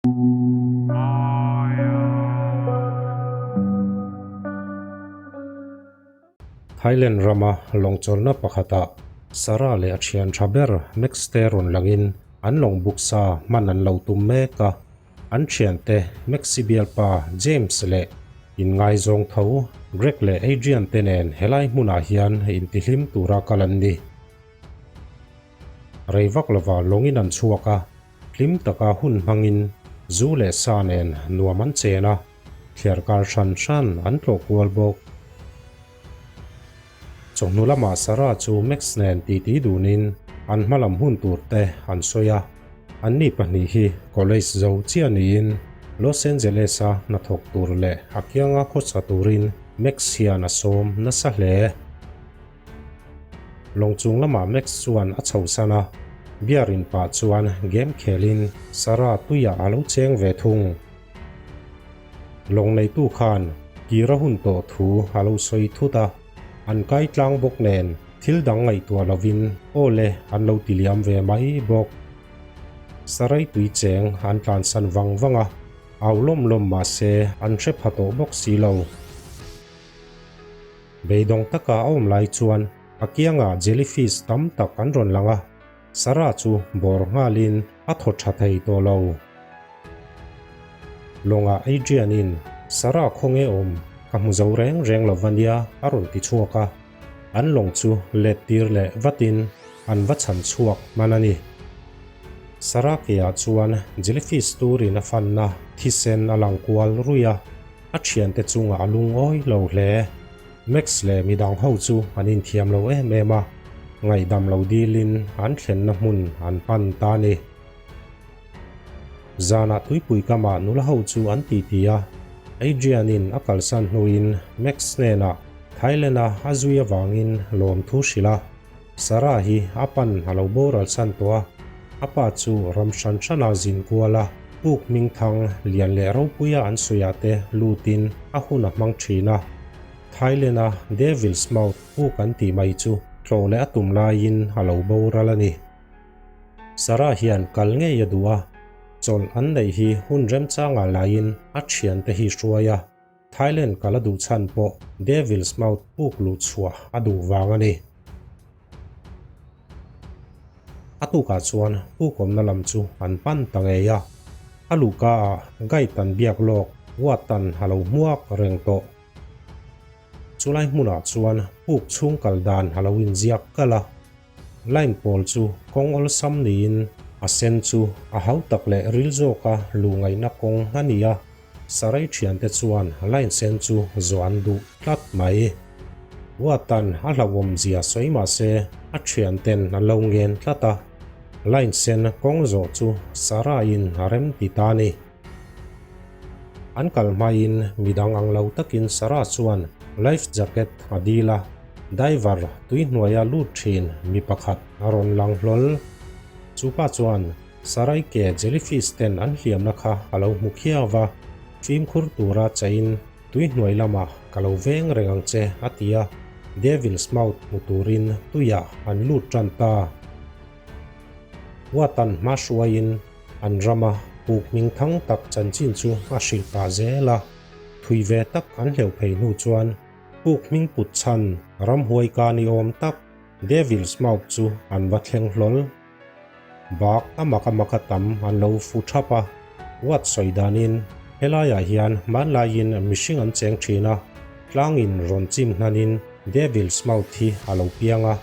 Thailand rama lawngchawlhna pakhatah Sarah leh a thian tha ber Max te rawn langin an lawng buksa hman an lo tum mek a. An thiante Maxi bialpa James leh inngaizawng tho Greg leh Adrian te nen helai hmunah hian intihlim tura kal an ni. Rei vak lova lawngin an chhuak a, hlim taka hun hmangin zu leh sa nen nuam an chen a, thliar kar hran hran an tlawh kual bawk. Chawhnu lamah Sarah chu Max nen titi dunin an hmalam hun tur te an sawi a, anni pahnih hi college zo chiah niin Los Angeles-a hnathawk tur leh a kianga khawsa turin Max hian a sawm nasa hle. Lawng chung lamah Max chuan a chhosan a, beer in pah chuan game khelin Sarah tuiah a lo cheng ve thung. Lawng neitu khan kir a hun tawh thu a lo sawi thut a, an kai tlang bawk nen thil dang ngaihtuah lovin aw le an lo ti liam ve mai bawk. Sarai tui cheng an tlansan vang vang a, au lawm lawm mah se an hre pha tawh bawk si lo. Beidawng taka a awm lai chuan a kiangah jellyfish tam tak an rawn lang a, Sarah chu bawr nghalin a thaw tha thei tawh lo. Lawngah Adrian-in, Sarah khawnge awm, ka hmu zo reng reng lo va nia a rawn ti chhuak a, an lawng chu let tir leh vatin an va chhan chhuak hman a ni. Sarah keah chuan jellyfish turin a fanna thisen a lang kual ruih a. A thiante chungah a lungawi lo hle. Max leh midang ho chu an inthiam lo em em a, ngaihdam lo dilin an thlenna hmun an pan ta a ni. Zanah tuipui kamah nula ho chu an titi a, Adrian-in a kalsan hnuin Max hnenah Thailand-a a zui avangin lawmthu hrilh a, Sarah hi a pan a lo boral chhan tawh a, a pa chu ram hran hrana zin kual a, puk hmingthang lian leh ropuia an sawiah te lutin a hun a hmang thin a. Thailand-a Devil's Mouth puk an tih mai chu tlawh leh a tum laiin a lo boral a ni. Sarah hian kal ngei a duh a, chawlh an neih hi hun remchangah laiin a thiante hi hruai a, Thailand kal a duh chhan pawh Devil's Mouth puk luh chhuah a duh vang a ni. A tukah chuan puk awmna lam chu an pan ta ngei a, a luhka ah guide an biak lawk Watan a lo hmuak reng tawh. Chulai hmunah chuan puk chhung kal dan a lo inziak kalh a, line pawl chu kawng awlsam niin a sen chu a hautak leh ril zawka luh ngaihna kawng a ni a. Sarai thiante chuan line sen chu zawh an duh tlat mai. Watan a hlauhawm zia sawi mah se a thianten an lo ngen tlat a, line sen kawng zawh chu Saraiin a rem ti ta a ni. An kal hmain midang ang lo takin Sarah chuan life jacket a dil a, diver tui hnuaia lut thin mi pakhat a rawn lang hlawl. Chupa chuan Sarai ke jellyfish ten an hliamna kha a lo hmu khiau va, fimkhur tura chain tui hnuai lamah ka lo veng reng ang che a ti a, Devil's Mouth hmu turin tuiah an lut tan ta. Watan hma hruaiin an rama puk hming thang tak chanchin chu a hrilh pah zel a, thui ve tak an hleuh phei hnu chuan puk hming put chhan ramhuai ka ni awm tak Devil's Mouth chu an va thleng hlawl. Bak a mak a mak a tam an lo fu thap a, Watt sawi danin helaiah hian hmanlaiin mihring an cheng thin a, tlangin rawn chim hnanin Devil's Mouth hi a lo piang a,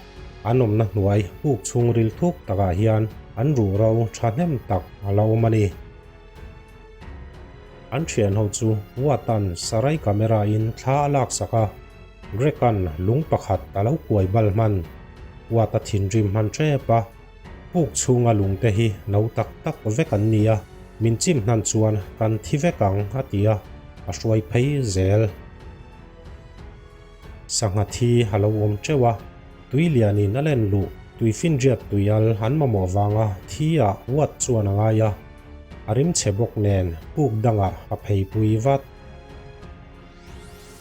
an awmna hnuai puk chhungril thuk takah hian an ruhro thahnem tak a la awm a ni. An thian ho chu Watt-a'n Sarai camera-in thla a laksak a, Greg-a'n lung pakhat a lo kuai bal hman. Watt-a thinrim hman tep a, puk chhunga lungte hi no tak tak vek an ni a, min chim hnan chuan kan thi vek ang a ti a, a hruai phei zel. Sangha thi a lo awm teuh a, tui lianin a len luh, tui finriat tuial an mamawh vanga thi ah Watt chuan a ngai a, a rimchhe bawk nen puk dangah a pheipui vat.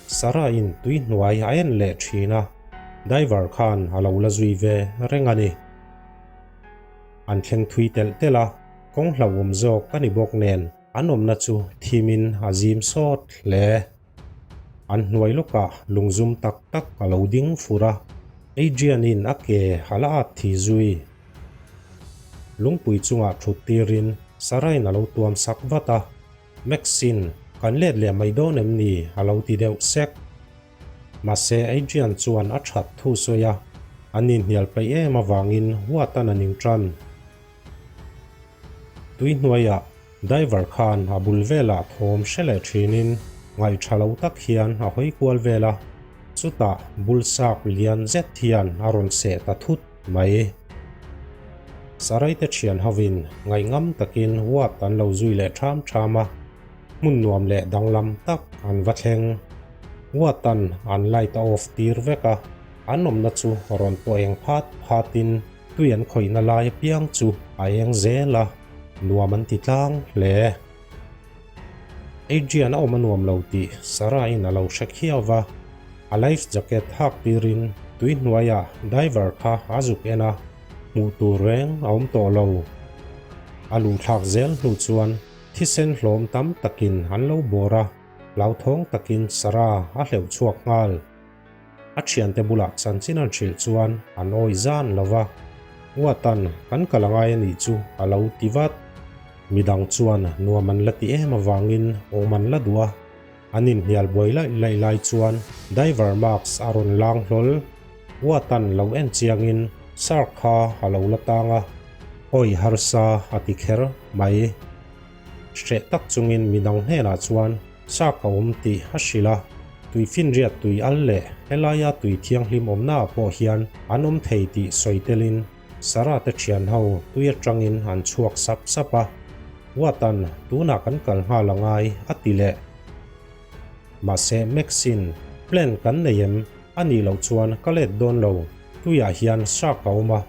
Sarah-in tui hnuai a en leh thin a, diver khan a lo la zui ve reng a ni. An thleng thui telh telh a, kawng hlauhawm zawk a ni bawk nen. An awmna chu thimin a zim sawt hle. An hnuai lawkah lungzum tak tak a lo ding fur a, Adrian-in a ke a la at thi zui. Lungpui chungah thut tirin Sarah-in a lo tuam sak vat a, Maxine, kan let leh mai dawn em ni? a lo ti deuh sek. Mahse Adrian chuan a that thu sawi a, an inhnial peih em avangin huat-an a ning tan. Tui hnuaiah diver khan a bul velah thawm hre leh thinin ngaih tha lo tak hian a hawi kual vel a, chutah bul sak lian zet hian a rawn seh ta thut mai. Saraite thian hovin ngaihngam takin Watt an lo zui leh ṭham ṭham a, hmun nuam leh danglam tak an va thleng. Watt-an an light a off tir vek a, an awmna chu rawn pawh eng phat phatin Tui an khawihna lai apiang chu a eng zel a, nuam an ti tlang hle. Adrian a awm a nuam lo tih Sarah-in a lo hre khiau va, a life jacket hak tirin tui hnuaiah diver kha a zuk en a, hmuh tur reng a awm tawh lo. A luhthlak zel hnu chuan thisen hlawm tam takin an lo bawr a, hlauthawng takin Sarah a hleuh chhuak nghal. A thiante bulah chanchin an hrilh chuan an awih zan lo va, Uatan kan kal a ngai a nih chu a lo ti vat. Midang chuan nuam an la ti em avangin awm an la duh a, an inhnial buai laih laih lai chuan diver mask a rawn lang hlawl. Uatan lo en chiangin shark kha a lo la tang a, awih harsa a ti kher mai. Hreh tak chungin midang hnenah chuan Shark a awm tih a hrilh a, tui finriat tui al leh helaia tui thianghlim awmnaah pawh hian an awm thei tih sawi telin Sarah te thian ho tui atangin an chhuak sap sap a, Watan tunah kan kal nghal a ngai a ti leh. Mahse Maxine, plan kan nei em? A nih loh chuan ka let dawn lo, tuiah hian shark a awm a,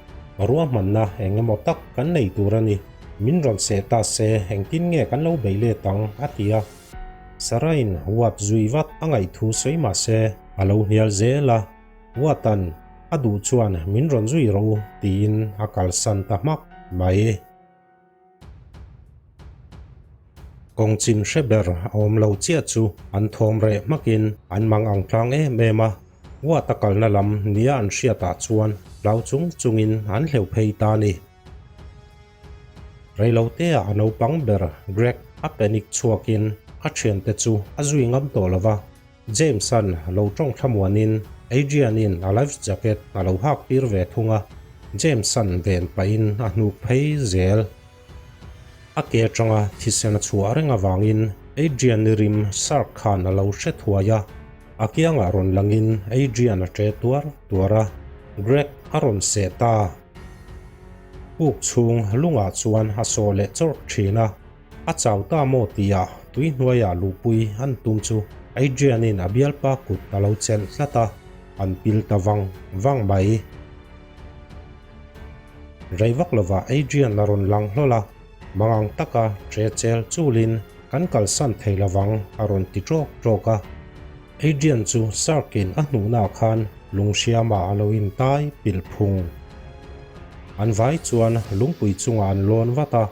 ruahmanna eng emaw tak kan nei tur a ni. Min rawn seh ta se engtin nge kan lo bei let ang? a ti a. Sarah-in Watt zui vat a ngaihthu sawi mah se a lo hnial zel a, Watt-a'n a duh chuan min rawn zui rawh u tiin a kalsan ta hmak mai. Kawng chin hre ber a awm lo chiah chu an thawm reh hmakin an mang ang tlang em em a, Watt-a kalna lam nia an hriatah chuan hlau chung chungin an hleuh phei ta a ni. Reilotea a naupang ber Greg a panic chhuakin a thiante chu a zui ngam tawh lo va, James-a'n lo tawng thlamuanin Adrian-in a life jacket a lo hak tir ve thung a, James-a'n ven pahin a hnuk phei zel. A ke atanga thisen a chhuah reng avangin Adrian-i rim shark khan a lo hre thuai a, a kiangah rawn langin Adrian a ṭe tuar tuar a, Greg a rawn seh ta. Puk chhung lungah chuan a sawh leh chawrh thin a, a chau ta maw tia tui hnuaiah luhpui an tum chu Adrian-in a bialpa kut a lo chelh tlat a, an pil ta vang vang mai. Rei vak lovah Adrian a rawn lang hlawl a, mangang taka ṭe chel chulin kan kalsan thei lovang a rawn ti ṭawk ṭawk a. Adrian chu Shark-in a hnuhnaah khan lunghriamah a lo intai pilh phung. An vai chuan lungpui chungah an lawn vat a,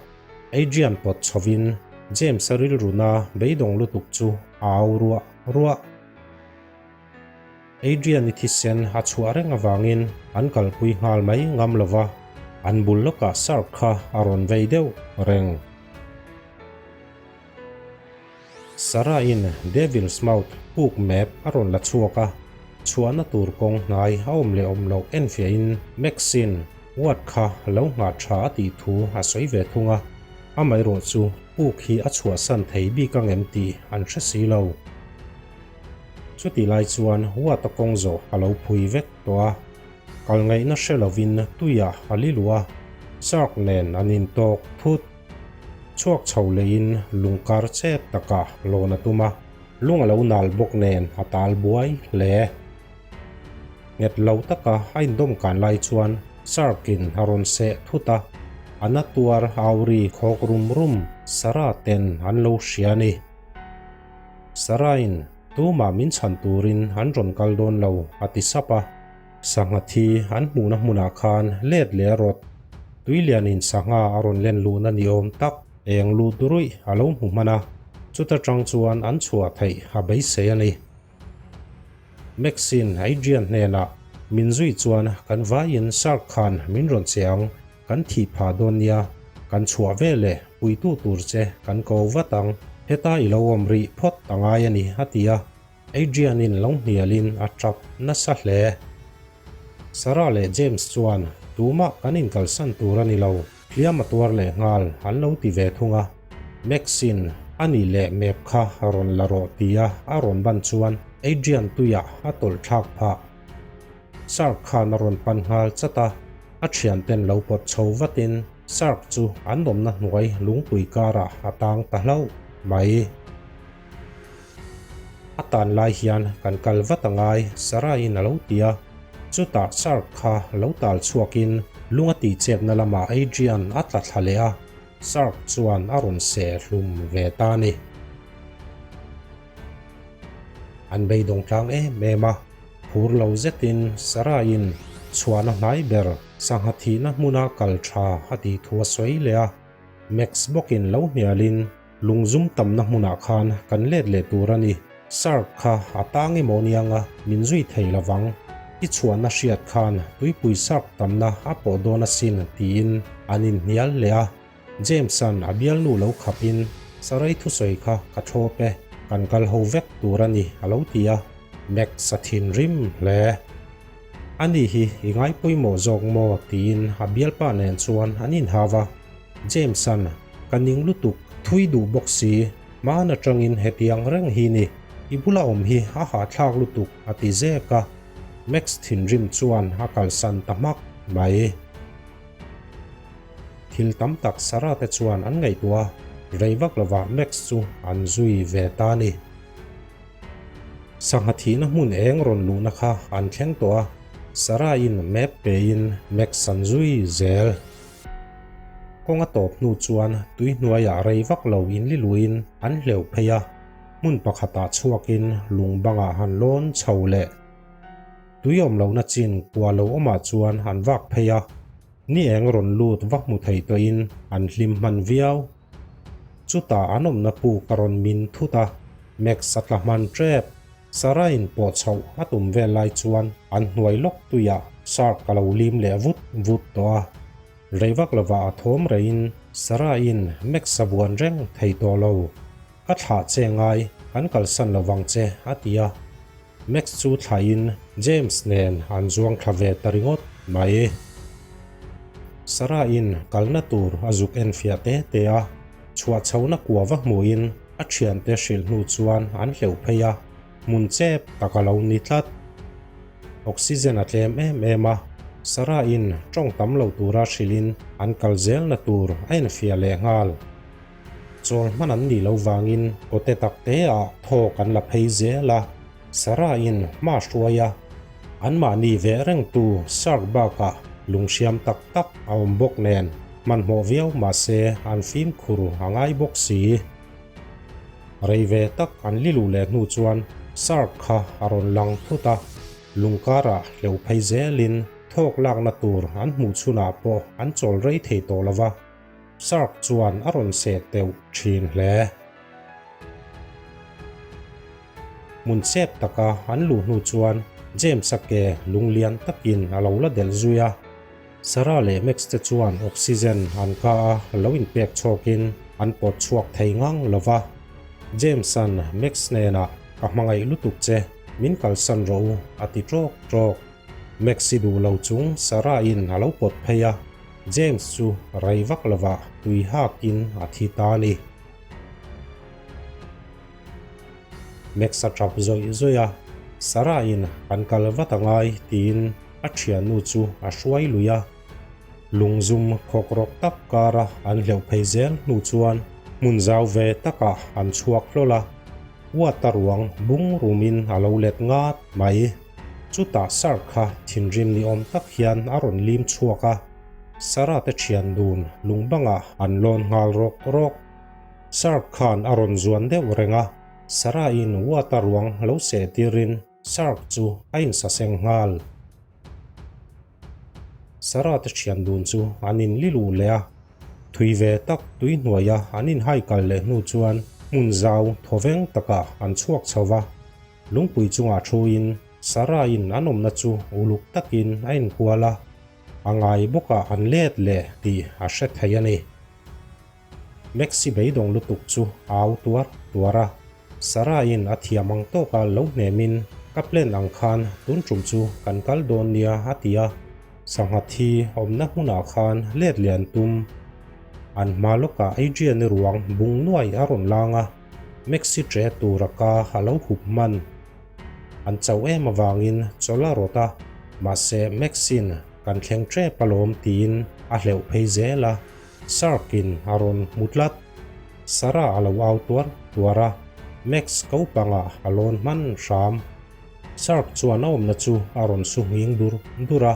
Adrian pawt chhovin James-a rilruna beidawng lutuk chu a au ruah ruah. Adrian-i thisen a chhuah reng avangin an kalpui nghal mai ngam lo va, an bul lawkah Shark kha a rawn vei deuh reng. Sarah-in Devil's Mouth puk map a rawn la chhuak a, chhuahna tur kawng hnai a awm leh awm loh enfiahin Maxine Watt kha lo nghah tha a tih thu a sawi ve thung a, amaherawh chu puk hi a chhuahsan thei bik ang em tih an hre si lo. Chutih lai chuan Watt-a kawng zawh a lo phui vek tawh a, kal ngaihna hre lovin tuiah a li luh a, shark nen an intawk thut. Chhuak chho leiin lung kar chet takah lawn a tum a, lung a lo nal bawk nen a tal buai hle. Nghet lo taka a indawm kan lai chuan Shark-in a rawn seh thut a, a na tuar auri khawk rum rum Sarah ten an lo hria a ni. Sarah-in tumah min chhan turin an rawn kal dawn lo a ti sap a. Sangha thi an hmuhna hmunah khan let leh a rawt. Tuilianin sangha a rawn len luhna ni awm tak. Eng lut ruih a lo hmu hman a, chuta tang chuan an chhuah theih a beisei a ni. Maxine Adrian hnenah min zui chuan kan vaiin Shark khan min rawn che ang, kan thih phah dawn nia, kan chhuah ve leh puitu tur che kan ko vat ang, heta i lo awm rih phawt a ngai a ni a ti a, Adrian-in lo hnialin a tap nasa hle. Sarah leh James chuan tumah kan inkalsan tur a ni lo, hliam a tuar leh nghal an lo ti ve thung a. Maxine, a nih leh map kha rawn la rawh tia a rawn ban chuan Adrian tuiah a tawlh thlak phah. Shark khan a rawn pan nghal chat a, a thianten lo pawt chho vatin Shark chu an awmna hnuai lungpui karah a tang ta hlauh mai. A tan lai hian kan kal vat a ngai, Sarah-in a lo ti a. Chutah Shark kha lo tal chhuakin lung a tihchetna lamah Adrian a tla thla leh a, Shark chuan a rawn seh hlum ve ta a ni. An beidawng tlang em em a, phur lo zetin Sarah-in chhuahna hnai ber sangha thihna hmuna kal tha a tih thu a sawi leh a. Max bawkin lo hnialin Lungzum tamna hmunah khan kan let leh tur a ni. Shark kha a tang emaw nianga min zui thei lovang. I chhuahna hriat khan tuipui shark tamna a pawh dawn asin tiin an inhnial leh a. James-a'n a bialnu lo khapin Sarai thusawi kha ka thlawp e, kan kal ho vek tur a ni a lo ti a. Max a thinrim hle. Ani hi i ngai pawimawh zawk maw tiin a bialpa nen chuan an inhau a. James-a'n, Ka ning lutuk, thui duh bawk si, hmaan atangin hetiang reng hi ni, i bula awm hi a hahthlak lutuk a ti zek a. Max thinrim chuan a kalsan ta hmak mai. Thil tam tak Sarah te chuan an ngaihtuah a, rei vak lovah Max chu an zui ve ta a ni. Sangha thihna hmun eng rawn luhna kha an thleng tawh a, Sarah-in map pein Max an zui zel. Kawng a tawp hnu chuan tui hnuaiah rei vak lo inliluin an hleuh phei a, hmun pakhatah chhuakin lung bangah han lawn chho leh. Tui awm lohna chin kua lo awmah chuan an vak phei a, ni eng rawn lut va hmu thei tawhin an hlim hman viau. Chutah an awmna puk a rawn min thut a, Max a tla hman tep. Sarah-in pawh chhoh a tum vel lai chuan an hnuai lawk tuiah shark a lo lim leh vut vut tawh a. Rei vak lovah a thawm reiin Sarah-in Max a buan reng thei tawh lo. Ka thlah che ngai, kan kalsan lovang che a ti a. Max chu thlahin James nen an zuang thla ve ta ringawt mai. Sarah-in kalna tur a zuk enfiah te te a, chhuah chhohna kua va hmuhin a thiante hrilh hnu chuan an hleuh phei a, hmun chep tak a lo ni tlat. Oxygen a tlem em em a, Sarah-in tawng tam lo tura hrilhin an kal zelna tur a enfiah leh nghal. Chawl hman an nih loh vangin kawte tak teah thawk an la phei zel a, Sarah-in hma hruai a, anmahni veh rengtu shark bakah lunghriam tak tak a awm bawk nen hmanhmawh viau mahse an fimkhur a ngai bawk si. Rei ve tak an li luh leh hnu chuan shark kha a rawn lang thut a, lung karah hleuh phei zelin thawk lakna tur an hmuh chhunah pawh an chawl rei thei tawh lo va. Shark chuan a rawn seh teuh thin hle. Hmun chep taka an luh hnu chuan James-a ke lunglian takin a lo la delh zui a. Sarah leh Max te chuan oxygen an ka a lo inpek chhawkin an pawt chhuak thei ngang lo va. James-a'n Max hnenah, Ka hmangaih lutuk che, min kalsan rawh u, a ti ṭawk ṭawk. Max i duh lo chung Sarah-in a lo pawt phei a, James chu rei vak lovah tui hakin a thi ta a ni. Max a tap zawih zawih a, Sarah-in kan kal vat a ngai tiin a thiannu chu a hruai lui a. Lungzum khawk rawk tak kara an hleuh phei zel hnu chuan hmun zau ve takah an chhuak hlawl a, Uata ruang bung rumin a lo let ngat mai. Chutah Shark kha thinrim ni awm tak hian a rawn lim chhuak a, Sarah te thian dun lung bangah an lawn nghal rawk rawk. Shark khan a rawn zuan deuh reng a, Sarah in Watt-a ruang lo seh tirin Shark chu a insaseng nghal. Sarah te thian dun chu an inli luh leh a. Thui ve tak tui hnuaia an inhai kal leh hnu chuan hmun zau thawveng takah an chhuak chho va. Lungpui chungah thuin Sarah-in an awmna chu uluk takin a inkual a, a ngai bawkah an let leh tih a hre thei a ni. Maxi beidawng lutuk chu a au tuar tuar a, Sarah-in a thiam ang tawka lo hnemin ka plan ang khan tun tum chu kan kal dawn nia a ti a, sangha thi awmna hmunah khan let leh an tum. An hma lawkah Adrian-i ruang bung nuai a rawn lang a, Maxi tre tura ka a lo hup hman. An chauh em avangin chawlh a rawt a, mahse Max-in kan thleng tep alawm tiin a hleuh phei zel a. Shark-in a rawn hmu tlat. Sarah a lo au tuar tuar a, Max ko pangah a lawn hman hram. Shark chuan a awmna chu a rawn su nghing dur dur a,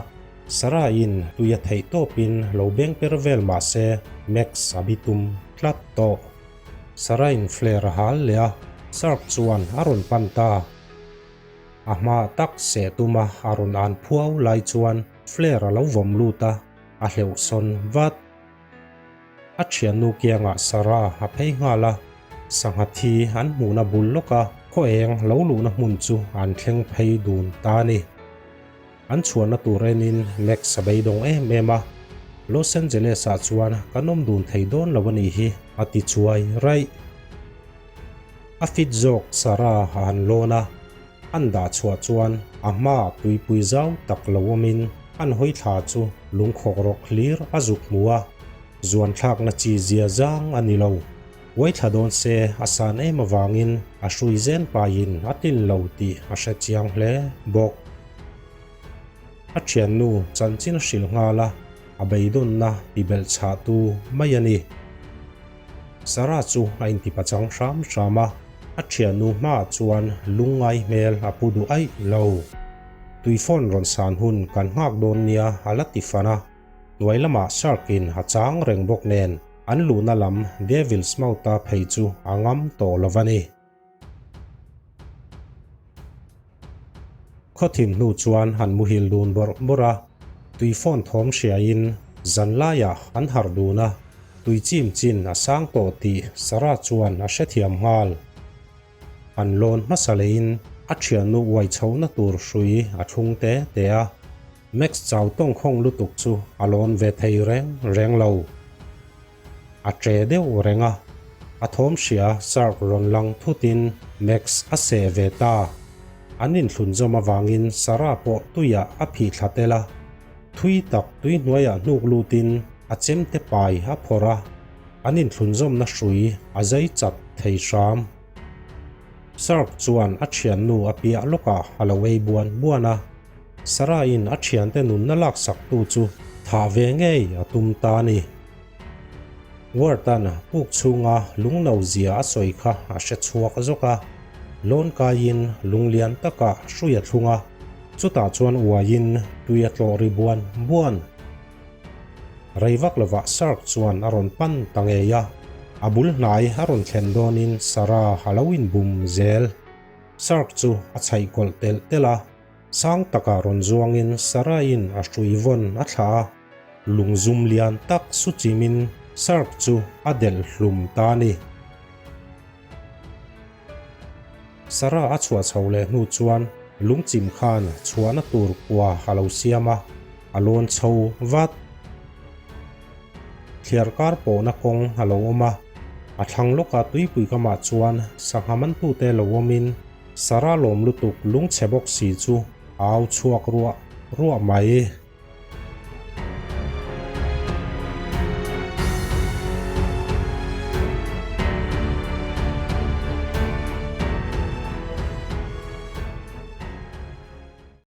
Sarah-in tui a theih tawpin lo beng per vel mah se Max a bitum tlat tawh. Sarah-in flare a hal leh a, Shark chuan a rawn pan ta. A hma tak seh tuma a rawn an phuau lai chuan flare a lo vawm lut a, a hleuh sawn vat. A thiannu kiangah Sarah a phei nghal a, sangha thi an hmuhna bul lawka khaw eng lo luhna hmun chu an thleng phei dun ta a ni. An chhuahna tur enin Max a beidawng em em a, Los Angeles-ah chuan kan awm dun thei dawn lo a nih hi a ti chuai raih. A fit zawk Sarah a han lawn a. An dah chhuah chuan a hmaah tuipui zau tak lo awmin an hawi thla chu lungkhawk rawk hlir a zuk hmu a, zuan thlakna chi zia zang a ni lo. Uai thla dawn se a san em avangin a hrui zen paiin a tlin lo tih a hre chiang hle bawk. A thiannu chanchin a hrilh nghal a, a beidawnna ti belh chhahtu mai a ni. Sarah chu a intipachang hram hram a, a thiannu hmaah chuan lungngai hmel a pu duh aih lo. Tui phone rawn san hun kan nghak dawn nia a la ti fan a, hnuai lamah Shark in a chang reng bawk nen an luhna lam Devil's Mouth-a phei chu a ngam tawh lo va ni. Khawthim hnu chuan han muhil dun bawrh bawrh a, tui phone thawm hriain zan laiah an harh dun a, tui chim chin a sang tawh tih Sarah chuan a hrethiam nghal. An lawn hmasa leiin a thiannu uai chhohna tur hrui a thlung te te a, Max chau tawngkhawng lutuk chu a lawn ve thei reng reng lo. A che deuh reng a, a thawm hria Shark rawn lang thutin Max a seh ve ta. An inthlunzawm avangin Sarah pawh tuiah a phih thla tel a, thui tak tui hnuaiah hnuk lutin a chemte pai a phawrh a, an inthlunzawmna hrui a zai chat thei hram. Shark chuan a thiannu a piah lawkah a lo ei buan buan a, Sarah-in a thiante nunna laksaktu chu thah ve ngei a tum ta a ni. Ward-a'n puk chhunga lungno zia a sawi kha a hre chhuak zawk a, lawn kaiin lung lian takah hrui a thlung a, chutah chuan uaiin tui a tlawh ri buan buan. Rei vak lovah Shark chuan a rawn pan ta ngei a, a bul hnai a rawn thlen dawnin Sarah a lo inbum zel. Shark chu a chhaih kawlh telh telh a. Sang takah rawn zuangin Sarah-in a hrui vawn a thlah a, lungzum lian tak su chimin Shark chu a delh hlum ta a ni. Sarah a chhuah chho leh hnu chuan lungchim khan chhuahna tur kua a lo siam a, a lawn chho vat. Thliar kar pawhna kawng a lo awm a, a thlang lawka tuipui kamah chuan sangha mantute lo awmin Sarah lawm lutuk lungchhe bawk si chu a au chhuak ruah ruah mai.